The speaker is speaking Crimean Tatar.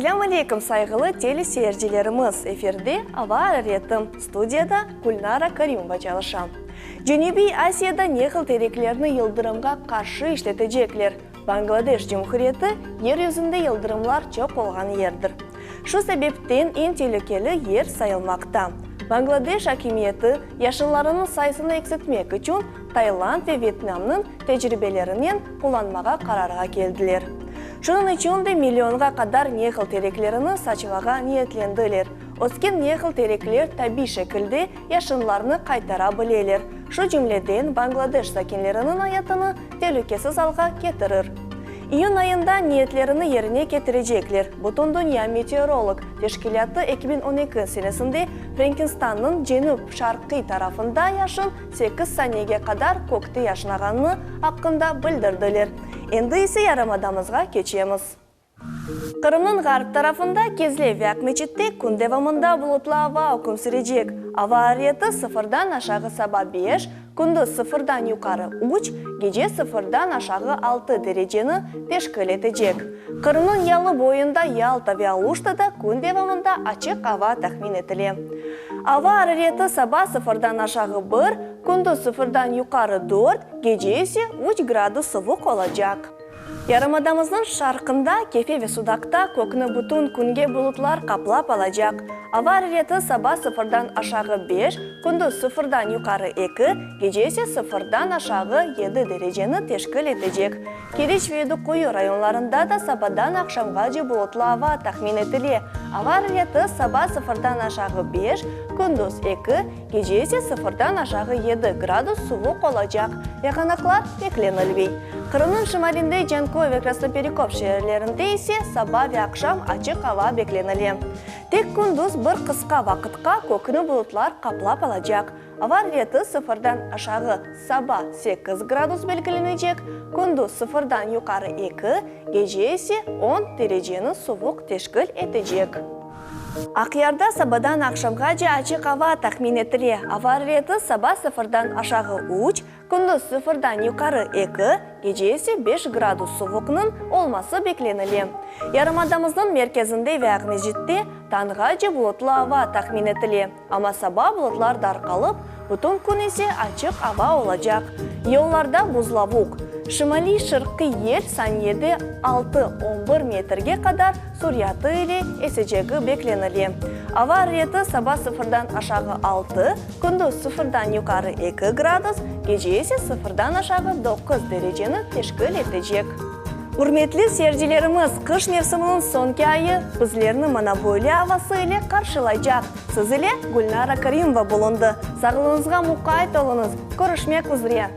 Selâm aleykum, sayğılı teleseyircilerimiz! Efirde Ava arareti, studiyada Gülnara Karimova çalışa. Cenübiy Asiyada nehil tereklerni yıldırımğa qarşı işletecekler. Bangladeş Cumhuriyeti, yer yüzünde yıldırımlar çoq olğan yerdir. Şu sebepten eñ telükeli yer sayılmaqta. Bangladeş akimiyeti, yaşınlarınıñ sayısını eksiltmek içün Tailand ve Vyetnamnıñ tecribelerinen qullanmağa qararğa keldiler. Şunıñ içün de millionğa qadar nehil tereklerini saçmağa niyetlendiler. Ösken nehil terekler tabiy şekilde yaşınlarnı qaytara bileler, şu cümleden Bangladeş sakinleriniñ ayatını telükesiz alğa ketirir. İyün ayında niyetlerini yerine ketirecekler, Bütündünya meteorolog teşkilâtı 2012 senesinde Frenkistannıñ cenüp-şarqiy tarafında yaşın sekiz saniyege qadar kökte yaşnağanı aqqında bildirdiler. Endi ise yarımadamızğa keçemiz. Qırımnıñ ğarp tarafında Kezlev ve Aqmeçitte kün devamında bulutlı ava üküm sürecek. Ava arareti sıfırdan aşağı saba beş, kündüz sıfırdan yuqarı üç, gece sıfırdan aşağı altı dereceni teşkil etecek. Qırımnıñ yalı boyunda Yalta ve Aluştada kün devamında açıq ava tahmin etile. Ava arareti saba sıfırdan aşağı bir, kündüz sıfırdan yuqarı dört, gece ise üç gradus suvuq olacaq. Yarımadamıznıñ şarqında, Kefe ve Sudaqta kökni bütün künge bulutlar qaplap alacaq. Ava arareti saba sıfırdan aşağı beş, kündüz sıfırdan yuqarı eki, gece ise sıfırdan aşağı yedi dereceni teşkil etecek. Keriç ve Yediquyu rayonlarında da sabadan aqşamğace bulutlı ava tahmin etile. Ava arareti saba sıfırdan aşağı beş, kündüz eki, Gece ise sıfırdan aşağı yedi gradus suvuq olacaq, yağanaqlar beklenilmey. Qırımnıñ şimalinde Canköy ve Krasnoperekop şeerlerinde ise saba ve aqşam açıq ava beklenile. Tek kündüz bir qısqa vaqıtqa kökni bulutlar qaplap alacaq. Ava arareti sıfırdan aşağı saba sekiz gradus belgilenecek, kündüz sıfırdan yuqarı eki, gece ise on dereceni suvuq teşkil etecek. Aqyarda sabadan aqşamğace açıq ava tahmin etile. Ava arareti saba sıfırdan aşağı üç, kündüz sıfırdan yuqarı eki, gece ise beş gradus suvuqnıñ olması beklenile. Yarımadamıznıñ merkezinde ve Aqmescitte tañğace bulutlı ava tahmin etile, amma saba bulutlar darqalıp, bütün kün ise açıq ava olacaq. Yollarda buzlavuq. Şimaliy-şarqiy yel saniyede altı, on bir metrge qadar suryatı ile esecegi beklenile. Ava arareti saba sıfırdan aşağı altı, kündüz sıfırdan yuqarı eki gradus, gece ise sıfırdan aşağı doquz dereceni teşkil etecek. Ürmetli seyircilerimiz, qış mevsiminiñ soñki ayı bizlerni mına böyle avası ile qarşılaycaq. Siz ile Gülnara Karimova bulundı. Sağlığıñızğa muqayt oluñız. Körüşmek üzre.